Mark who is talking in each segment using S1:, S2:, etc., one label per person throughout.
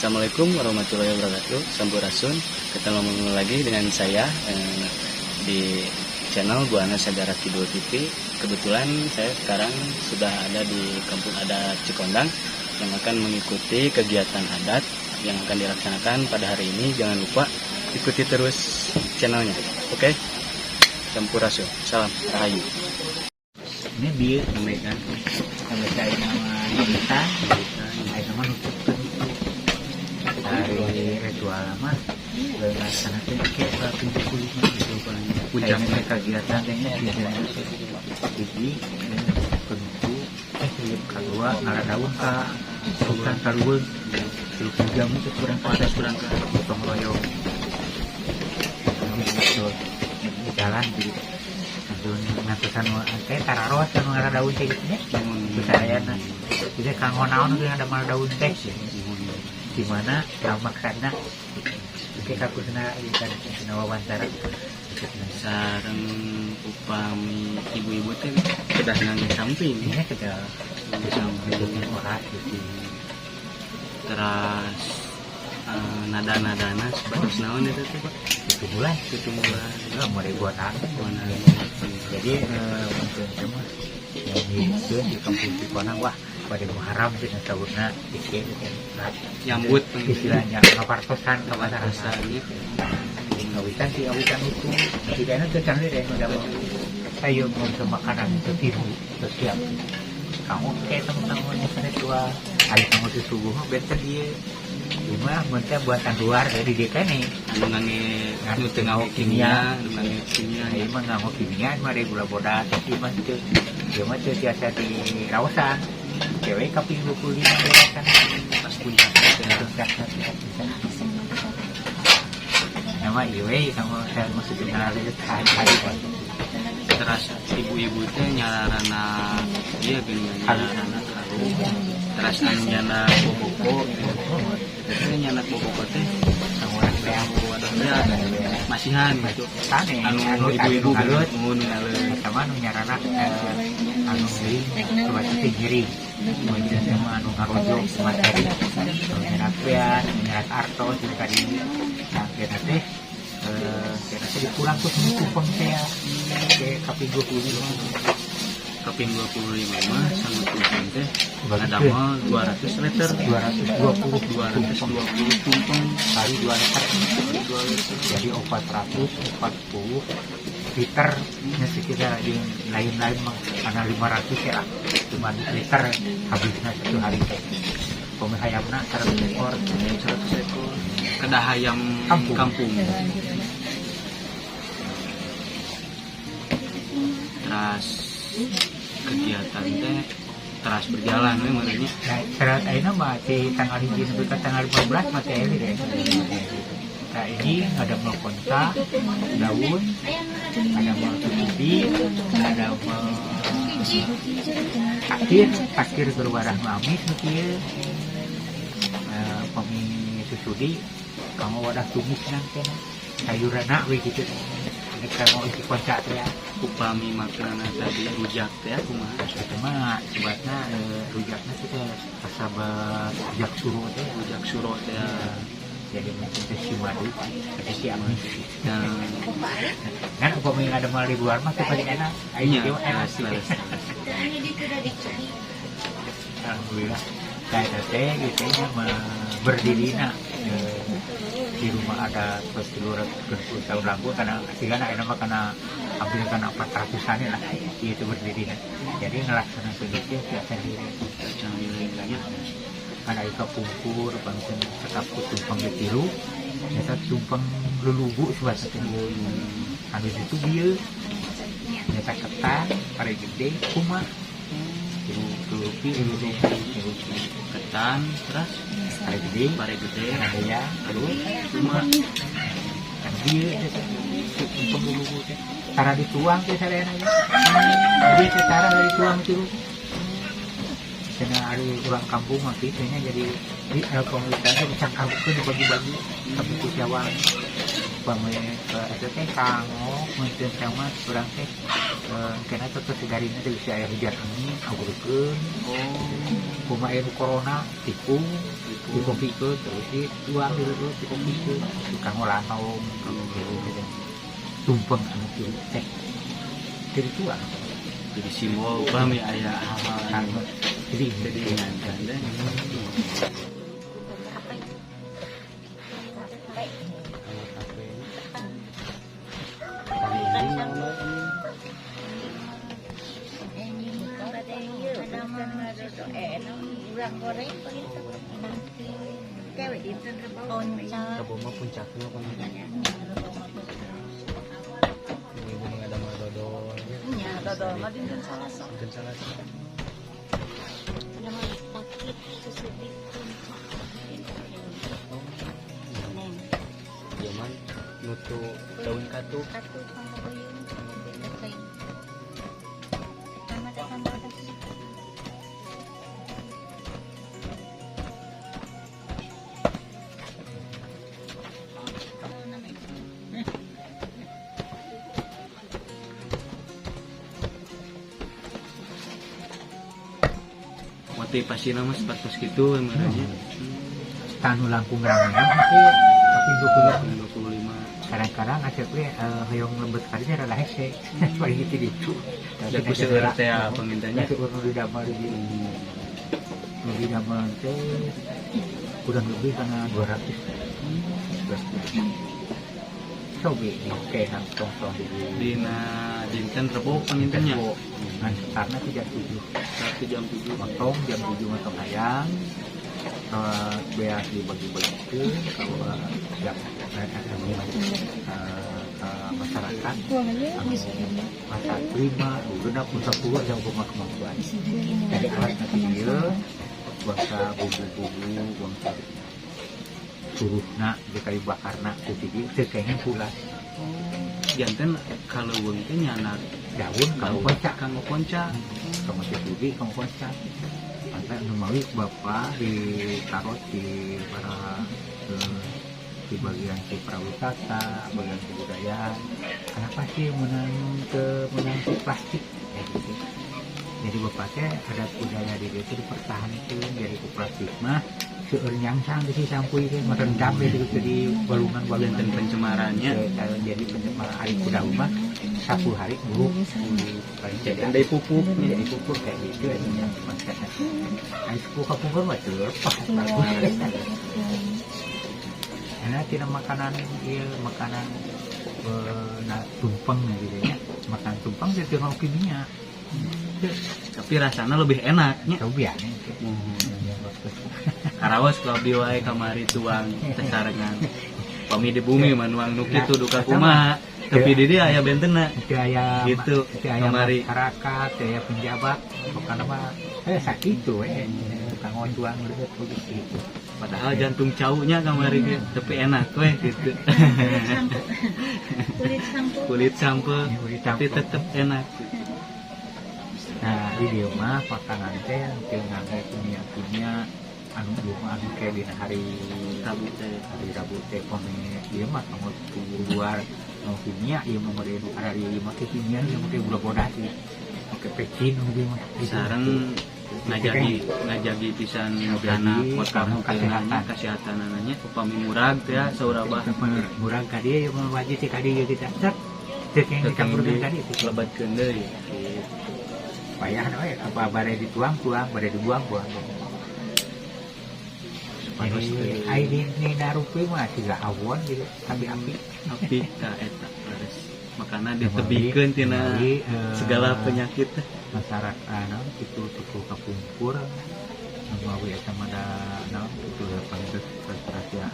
S1: Assalamualaikum warahmatullahi wabarakatuh. Sampurasun. Ketemu lagi dengan saya di channel Buana Sagara Kidul TV. Kebetulan saya sekarang sudah ada di Kampung Adat Cikondang yang akan mengikuti kegiatan adat yang akan dilaksanakan pada hari ini. Jangan lupa ikuti terus channelnya. Oke? Sampurasun. Salam Rahayu.
S2: Ini bieu
S1: Sampaikan.
S2: Sampai saya nama Intan, saya nama nutup dari ritual mah sana teh kayak 75 gitu.
S1: Puncak.
S2: Kayaknya kegiatan kayaknya tidak hiji penutup, kedua ngala daun ka hutan kaluweung 3 jam itu kurang
S1: Atas kurang ke
S2: gotong royong betul jalan di ngatusan teh tararos kan ngala daun teh gitu nya bisa ayana jadi kanggo naon teh ada malah daun teh di mana maksudna oke kakusna ieu kan dina wawancara.
S1: Sareng upami ibu-ibu teh kedah ngangge samping.
S2: Ini kita
S1: samping.
S2: Ngikutin orat gitu.
S1: Terus nada-nadana sebatas naon itu tuh, Pak?
S2: Itu bulan.
S1: Itu mulai.
S2: Itu mulai buatan.
S1: Buana.
S2: Jadi untuk mah yang di di kampung Cikondang, wah, pada Muharram sih saurna gitu kan.
S1: Nyambut.
S2: Istilahnya ngapartosan ke masyarakat. Ngawitan si awitan itu tidak itu can deh udah mau ayo mau makanan itu tiru terus siap kamu kayak teman-teman tua ada kamu subuh mah benten dia lima muntah buatan luar dari dia kan nih.
S1: Anu ngangge anu teu ngawo kimia, anu ngangge kimia.
S2: Nah, ini mah nganggo kimia, mah ada gula bodas, tapi mah itu dia mah teu tiasa di rawasan. Cewek kaping 25 kan.
S1: Pas puncak.
S2: Nama iwe sama saya maksudnya hari hari.
S1: Terus ibu-ibu teh nyarana iya gini, nyarana harum. Terus anu nyana boboko itu teh, nyana boboko teh
S2: sama orang yang
S1: wadahnya masihan gitu.
S2: Tane.
S1: Anu ibu-ibu
S2: ngalut.
S1: Mun ngalut.
S2: Sama anu nyarana anu ngiring coba teh ngiring kemudian sama anu ngarojo materi anu nyarak beas nyarak artos jeung tadi. Nah, kena teh kena teh dikurang ku seni kupeng teh ya ke kaping 25.
S1: Kaping 25 mah sama tumpeng teh ngadamel 200 liter.
S2: 220.
S1: 220 tumpeng.
S2: Kali 2 liter.
S1: 2 liter.
S2: Jadi 440 liter nya sekitar di lain-lain mah karena 500 ya 500 liter habisnya satu hari teh pemain hayamna 100 ekor.
S1: 100 ekor kedah hayam
S2: kampung.
S1: Kampung. Terus kegiatan teh Teras berjalan we meureun nya.
S2: Nah, syarat ayeuna mah ti tanggal 1 nepi ka tanggal 15 mah teh deh. Nah, ini ada mau konca, daun, ada mau tutubi, ada mau takir, takir berwarna amis nu kieu. Pami susudi kamu wadah tumis nangkena sayuranna we gitu. Ini kamu isi konca teh ya.
S1: Upami maknana tadi rujak teh kumaha?
S2: Eta mah sebatna rujakna teh kasabat rujak suro teh.
S1: Rujak suro teh.
S2: Jadi mungkin teh si madu, teh si amis.
S1: Nah,
S2: Kan upami ada mal di luar mah teh paling enak. Ayo
S1: iya,
S2: dia mah enak.
S1: Leres, leres.
S2: Alhamdulillah. Saya teh gitu nya berdiri na di rumah ada terus 260 tahun lalu karena karena enak mah karena hampir karena 400-an lah itu berdiri na. Jadi ngelaksanakan itu biasa sendiri.
S1: Alhamdulillahnya.
S2: Karena ika pungkur bangsa tetap tumpeng ditiru nyata tumpeng lulugu sebatnya anu itu bieu nyata ketan pare gede kumaha tilu tilu tilu
S1: Ketan terus
S2: pare gede
S1: pare gede
S2: ya terus
S1: cuma
S2: kan bieu eta tumpeng lulugu teh tara dituang teh sadayana ya bieu teh tara dituang tilu karena ada orang kampung mah kitu nya jadi di komunitasnya bisa kampung dibagi-bagi tapi ku jawang upami eta teh kanggo meuntun sama urang teh kena teh segarina teh bisa aya hujan angin agurkeun.
S1: Oh,
S2: kumaha aya nu corona tikung dikopikeun terus dituang di leuweut dikopikeun kanggo lanong gitu tumpeng anu kieu teh jadi tuang
S1: jadi simbol upami aya hal-hal anu
S2: jadi
S1: jadi ingatkan deh. Rebo mah puncaknya apa nih? Ibu-ibu mengadamel dodol.
S3: Nya, dodol mah dinten Salasa.
S1: Dinten Salasa.
S3: Ada mah takir susudi. Neng,
S1: Zaman nutu daun katu.
S3: katu panggoyong teh. Pertama datang pada
S1: Motivasina mah seperti gitu emangnya.
S2: Tanu langkung rame tapi 25.
S1: 25.
S2: Kadang-kadang asep we hoyong lembut kadinya rada hese paling gitu gitu.
S1: Da ku seueur teh pangintanya.
S2: Seueur nu didamel di nu didamel teh kurang lebih karena 200. Coba di kayak tong-tong di
S1: Dina dinten Rebo pangintanya.
S2: Ngan startna teh jam 7.
S1: Satu jam 7.
S2: Motong jam 7 motong ayam. Beas dibagi-bagikan kalau siap masyarakat masa 5, 6, 10 yang rumah kemampuan. Jadi alat nanti dia bangsa bumbu-bumbu, bangsa suruhna, di kayu bakarna, jadi itu kayaknya pula.
S1: Janten kalau wong teh nyana
S2: daun kamu konca,
S1: kanggo konca,
S2: kamu sesudi kamu konca. Maka numawi bapak ditaruh di para di bagian si pariwisata, bagian kebudayaan. Kenapa sih menang ke menang ke plastik? Ya, gitu. Jadi bapak teh ada budaya di desa dipertahankan jadi ku plastik mah seueur nyangsang di sampui teh merendam gitu jadi walungan-walungan
S1: dan pencemarannya.
S2: Jadi pencemaran air kuda mah 10 hari buruk. Paling
S1: Jadi andai pupuk
S2: jadi pupuk kayak gitu ya. Air sepuluh kapungkur mah teu lepas bagus. Karena tidak makanan ieu makanan nah, tumpeng gitu ya. Makan tumpeng jadi mau kimia.
S1: Tapi rasanya lebih enaknya.
S2: Coba ya.
S1: Karaos ku abdi wae kamari tuang tesarengan. Pami di bumi mah nuang nu kitu duka kumaha. Tapi di dia aya bentenna.
S2: Teu aya
S1: Gitu,
S2: teu aya
S1: kamari.
S2: masyarakat, teu aya penjabat, pokokna mah Sakitu we kanggo tuang leueut begitu.
S1: Padahal jantung caunya kamari ge tapi enak we gitu. Kulit sampe tapi tetep enak.
S2: Nah, di dieu mah makanan teh teu ngangge kimia-kimia anu ieu mah anu kayak dina hari
S1: Rabu teh.
S2: Hari Rabu teh pami ieu mah kanggo tubuh luar nu kimia ieu mah model nu ari ieu mah kimia ieu mah budak bodas ieu. Make pecin ieu mah.
S1: Sareng ngajagi pisan kana
S2: kamu
S1: kesehatan kesehatanannya upami murag teh ya saur abah.
S2: Murag ka dieu ieu mah wajib teh ka dieu kita. Cet. Teh yang dicampurkeun ka dieu
S1: lebatkeun deui.
S2: Payah we apa bare dituang-tuang, bare dibuang-buang. Jadi ai dina rupi mah siga awon gitu, api-api.
S1: Api ta eta leres. Makana ditebikeun tina segala penyakit teh.
S2: Masyarakat naon kitu tuku kapungkur mawi eta mah da naon kitu pantes rahasia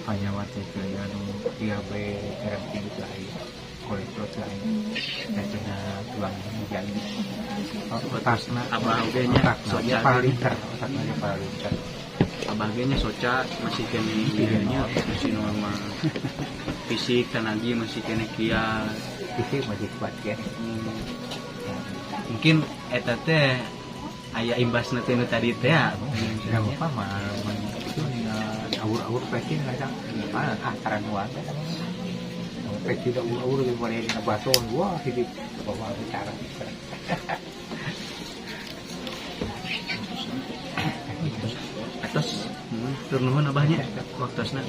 S2: panyawa teh anu diabetes darah tinggi teh aya, kolesterol teh aya. Cenah tuang dijagi. Otakna
S1: abah oge nya soca
S2: palinter, otakna palinter.
S1: Abah ge nya soca masih kene nya masih normal. Fisik tanagi masih kene kiat.
S2: Fisik masih kuat ya.
S1: Mungkin eta teh aya imbasna teh nu tadi teh ya.
S2: Enggak apa mah itu awur-awur pecin kadang ah taran wae. Pecin awur-awur di mana dina baso wah hidup bawa bicara.
S1: Atos tur nuhun abahnya waktosna.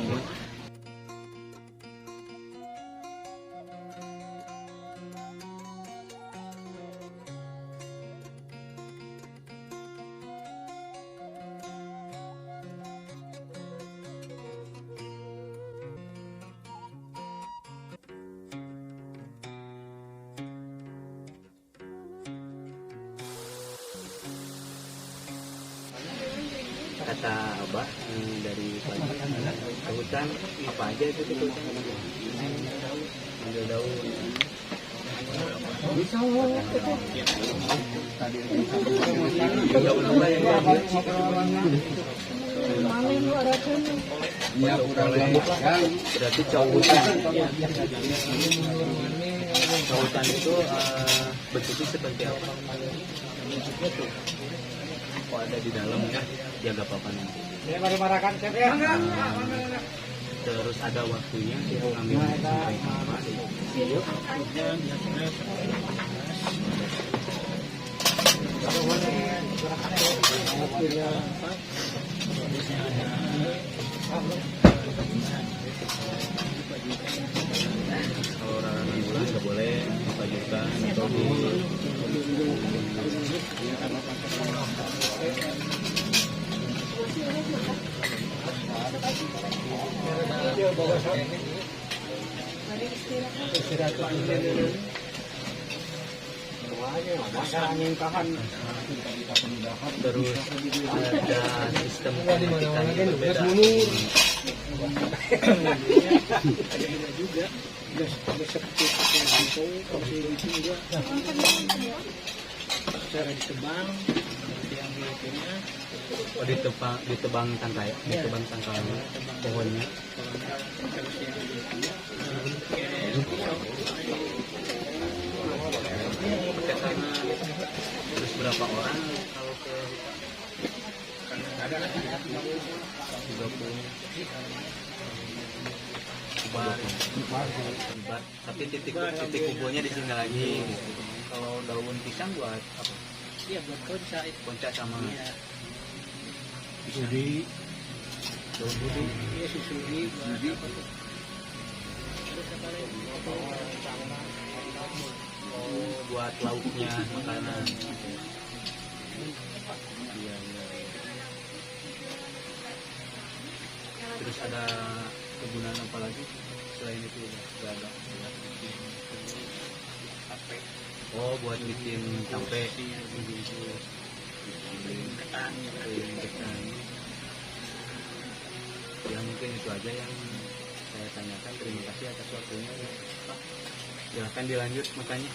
S1: Kata abah dari pagi ke hutan apa aja itu ke hutan? Ambil daun. Daun apa yang diambil? Berarti cowok hutan. Cowok hutan itu bentuknya seperti apa? Kok ada di dalam ya? Ya gak apa-apa nanti. Terus ada waktunya kita ngambil sampai kapan? Kalau orang bulan nggak boleh dipajukan atau di terus ada sistem pemetikannya berbeda.
S4: Cara ditebang, diambil itunya.
S1: Oh, ditebang tangkai, ditebang tangkalnya, pohonnya. Terus berapa orang kalau ke hutan? 30. Bubar. Tapi titik kumpulnya di sini lagi. Kalau daun pisang buat apa?
S4: Iya, buat konca.
S1: Konca sama
S4: iya.
S1: Susuri. Daun duri.
S4: Iya, susuri buat apa tuh? Terus apa lagi?
S1: Oh, buat lauknya, makanan. Iya, iya. Terus ada kegunaan apa lagi? Selain itu udah ada. Oh, buat bikin tempe,
S4: ketan,
S1: ketan. Ya mungkin itu aja yang saya tanyakan. Terima kasih atas waktunya, Pak. Silahkan dilanjut makannya.